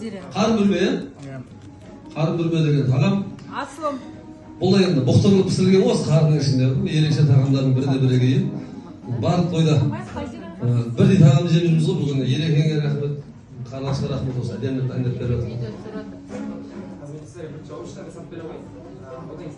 Айзере. Қарын бүрме, иә? Иә. Қарын бүрме деген тағам. Асылым. Бұл да енді бұқтырылып пісірілген ғой осы қарынның ішінде. Бұл ерекше тағамдардың бірі де бірегейі. Барлық тойда бірдей тағам жеп жүрміз ғой бүгін. Ерекеңе рахмет, Қарлығашқа рахмет, осы әдемілеп дайындап беріп жатыр. Қазір мен сіздерге бірінші овощтарды салып бере қояйын. Одан кейін